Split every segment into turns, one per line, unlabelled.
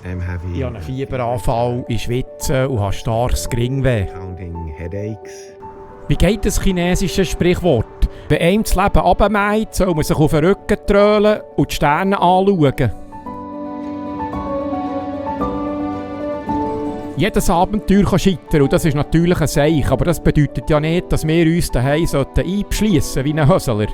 Ich habe einen Fieberanfall, ich schwitze und habe starkes Geringweh. Wie geht das chinesische Sprichwort? Wenn einem das Leben runtermäht, soll man sich auf den Rücken trölen und die Sterne anschauen. Jedes Abenteuer kann scheitern und das ist natürlich ein Seich, aber das bedeutet ja nicht, dass wir uns daheim einbeschliessen sollten wie ein Hösler.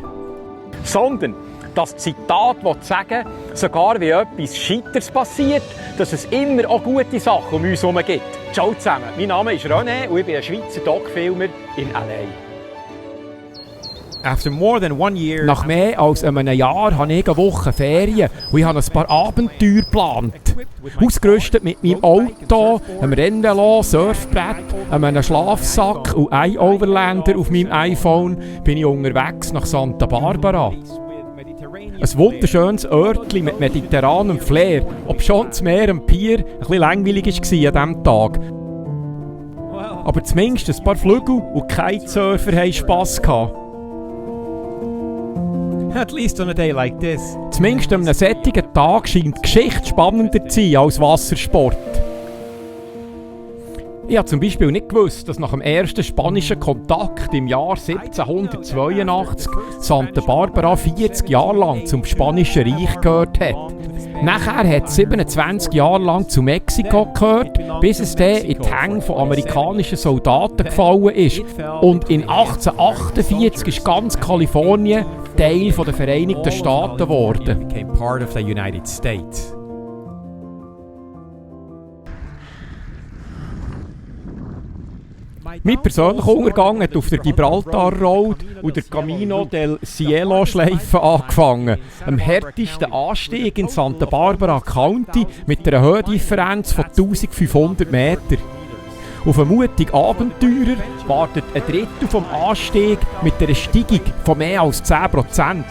Sondern das Zitat will sagen, sogar wenn etwas Scheiters passiert, dass es immer auch gute Sachen um uns herum gibt. Ciao zusammen, mein Name ist René und ich bin ein Schweizer Doc-Filmer in L.A. Nach mehr als einem Jahr habe ich eine Woche Ferien und ich habe ein paar Abenteuer geplant. Ausgerüstet mit meinem Auto, einem Rennvelo, Surfbrett, einem Schlafsack und iOverlander auf meinem iPhone bin ich unterwegs nach Santa Barbara. Ein wunderschönes Örtchen mit mediterranem Flair, obschon das Meer am Pier ein bisschen langweilig war an diesem Tag. Aber zumindest ein paar Flügel und Kitesurfer hatten Spass gehabt.
At least on a day like this.
Zumindest an einem solchen Tag scheint die Geschichte spannender zu sein als Wassersport. Ich habe zum Beispiel nicht gewusst, dass nach dem ersten spanischen Kontakt im Jahr 1782 Santa Barbara 40 Jahre lang zum Spanischen Reich gehört hat. Nachher hat es 27 Jahre lang zu Mexiko gehört, bis es dann in die Hände von amerikanischen Soldaten gefallen ist. Und in 1848 ist ganz Kalifornien Teil der Vereinigten Staaten geworden. Mein persönlicher Untergang hat auf der Gibraltar Road und der Camino del Cielo Schleife angefangen. Am härtesten Anstieg in Santa Barbara County mit einer Höhendifferenz von 1500 Metern. Auf einen mutigen Abenteurer wartet ein Drittel vom Anstieg mit einer Steigung von mehr als 10%.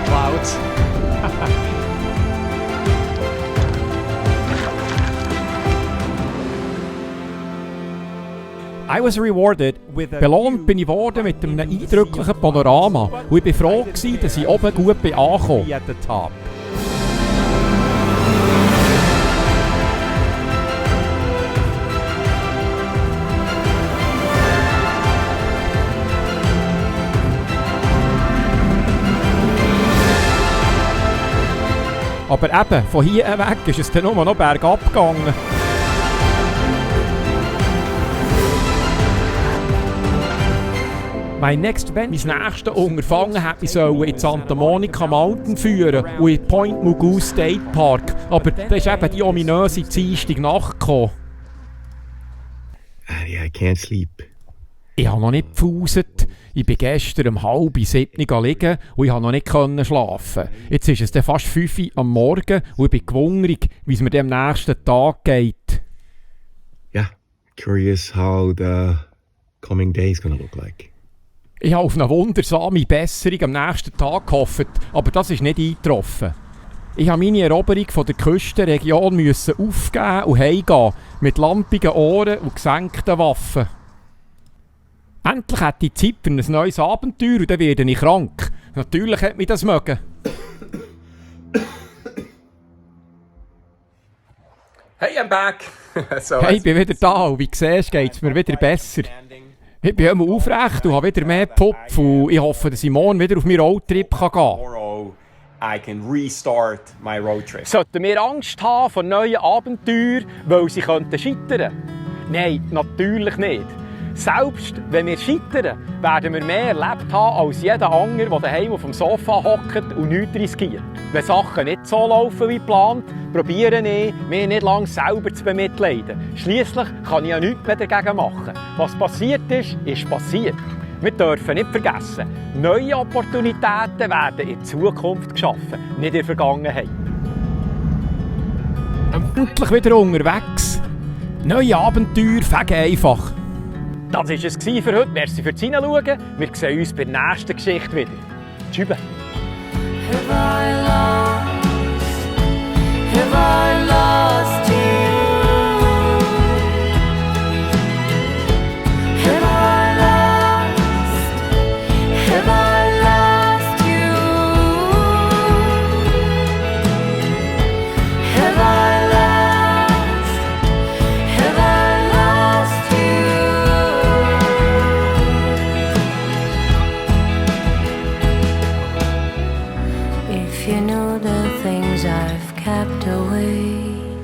Clouds.
Belohnt bin ich worden mit einem eindrücklichen Panorama und ich war froh, dass ich oben gut angekommen bin. Aber eben, von hier weg ist es dann nur noch bergab gegangen. Mein nächstes Unterfangen hätte mich in die Santa Monica Mountain führen und in Point Mugu State Park. Aber da ist eben die ominöse Dienstagnacht gekommen.
I can't sleep.
Ich habe noch nicht gepfuset. Ich bin gestern um 6:30 liegen und ich konnte noch nicht schlafen. Jetzt ist es dann fast 5 Uhr am Morgen und ich bin gewundert, wie es mir am nächsten Tag geht.
Yeah, curious how the coming day is gonna look like.
Ich habe auf eine wundersame Besserung am nächsten Tag gehofft, aber das ist nicht eingetroffen. Ich musste meine Eroberung von der Küstenregion aufgeben und heimgehen, mit lampigen Ohren und gesenkten Waffen. Endlich hätte ich Zeit für ein neues Abenteuer und dann werde ich krank. Natürlich hätte mich das mögen.
Hey, I'm back.
Hey, ich bin wieder da und wie du siehst, geht es mir wieder besser. Ich bin immer aufrecht und habe wieder mehr Pupf und ich hoffe, dass ich morgen wieder auf meinen Roadtrip gehen kann.
I can restart my road trip.
Sollten wir Angst haben vor neuen Abenteuern, weil sie scheitern könnten? Nein, natürlich nicht. Selbst wenn wir scheitern, werden wir mehr erlebt haben als jeder andere, der daheim auf dem Sofa hockt und nichts riskiert. Wenn Sachen nicht so laufen wie geplant, probiere ich, mich nicht lange selber zu bemitleiden. Schliesslich kann ich ja nichts mehr dagegen machen. Was passiert ist, ist passiert. Wir dürfen nicht vergessen, neue Opportunitäten werden in Zukunft geschaffen, nicht in der Vergangenheit. Endlich wieder unterwegs. Neue Abenteuer fegen einfach. Das war es für heute. Merci fürs Hineinschauen. Wir sehen uns bei der nächsten Geschichte wieder. Tschüss.
away.